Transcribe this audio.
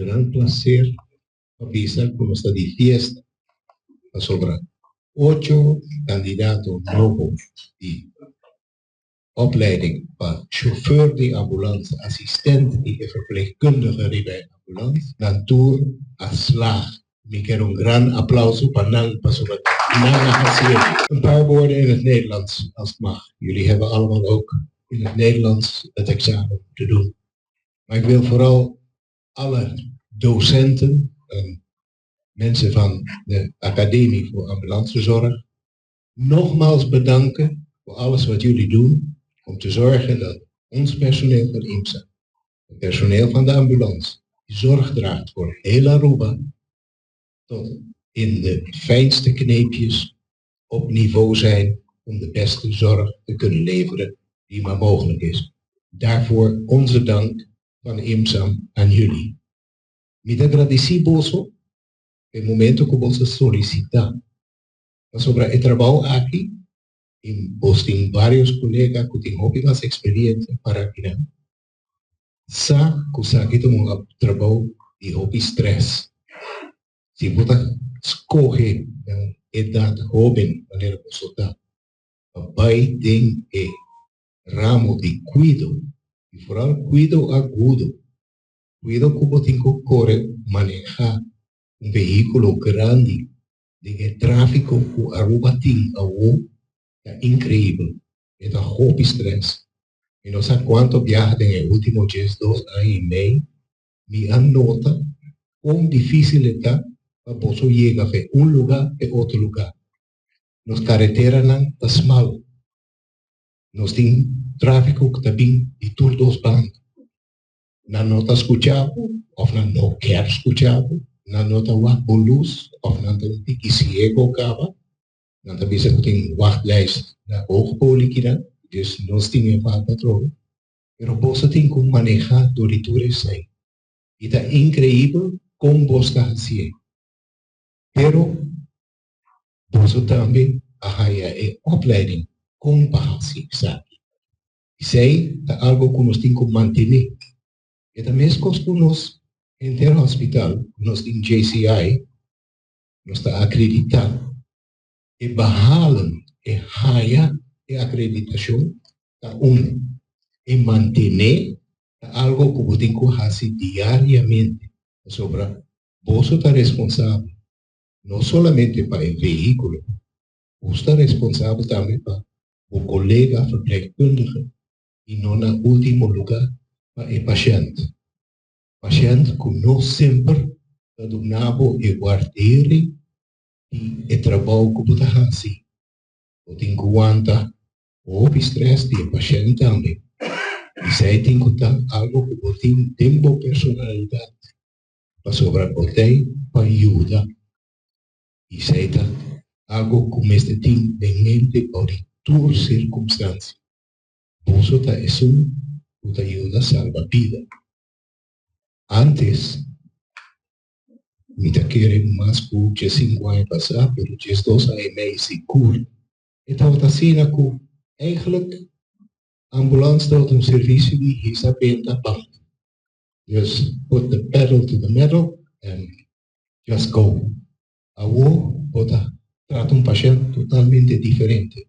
Gran plaser pa bisa ku nos ta di fiesta pasobra ocho kandidato nobo di opleiding pa chauffeur di ambulans, asistent di e verpleegkundige riba e ambulans, nan tur a slaag. Mi kier un gran aplauso pa nan pasobra nan a hasié. Een paar woorden in het Nederlands, als het mag. Jullie hebben allemaal ook in het Nederlands het examen te doen. Maar ik wil vooral alle docenten en mensen van de Academie voor Ambulancezorg nogmaals bedanken voor alles wat jullie doen om te zorgen dat ons personeel van IMSA, het personeel van de ambulance, die zorg draagt voor heel Aruba, tot in de fijnste kneepjes op niveau zijn om de beste zorg te kunnen leveren die maar mogelijk is. Daarvoor onze dank van IMSAM aan jullie. Mi ta gradisí boso e momento ku boso solisitá pasobra e trabou aki i boso tin vários kolega ku tin hopi mas eksperiencia para akinan sa ku esaki ta un trabou di hopi stress. Si bo ta skohe den edat hóben manera boso ta pa bai den e ramo di kuido i foral kuido agudo, kuido ku bo tin ku kore manehá un vehíkulo grandi den e tráfiko ku Aruba tin awor, ta inkreibel. E ta hopi stress. Mi no sa kuantu biaha den e último 12 aña i mei mi a nota kon difísil e ta pa boso yega di un lugá pa otro lugá. Nos kareteranan ta smal. Nos tin tráfiko ku ta bin di tur dos banda. Nan no ta skucha òf nan no ke skucha, nan no ta wak bo lus òf nan ta un tiki siegu kaba. Nan ta bisa ku tin wachtlijst na oogpolikliniek, dus nos tin e falta trobe. Pero boso tin ku manehá dor di tur esei. I ta inkreibel kon boso ta hasié. Pero boso tambe a haya e opleiding kon pa hasi esaki. Esei ta algu ku nos tin ku mantené. I tambe kos ku nos henter hospital, nos tin JCI, nos ta akreditá. E behalen, e haya e akreditashon, ta un. E mantené ta algu ku bo tin ku hasi diariamente. Pasobra boso ta responsabel, no solamente pa e vehíkulo, boso ta responsabel tambe pa e kolega verpleegkundige i no na último lugá pa e pashènt. Pashènt ku no semper ta duna bo e waardering di e trabou ku bo ta hasi. Bo tin ku wanta hopi stress di e pashènt tambe. Esei tin ku ta algu ku bo tin den bo personalidat. Pasobra bo t'ei pa yuda. Esei ta algu ku mester tin den mente pa tur sirkunstansia. Boso ta esun ku ta yuda salba bida. Antes, mi ta kere mas ku 5 aña pasá, pero 12 aña i mei sigur. E tabata asina ku eigenlijk ambulans ta un servisio di hisa benta banda. Just put the pedal to the metal and just go. Awor, bo ta trata un pashènt totalmente diferente.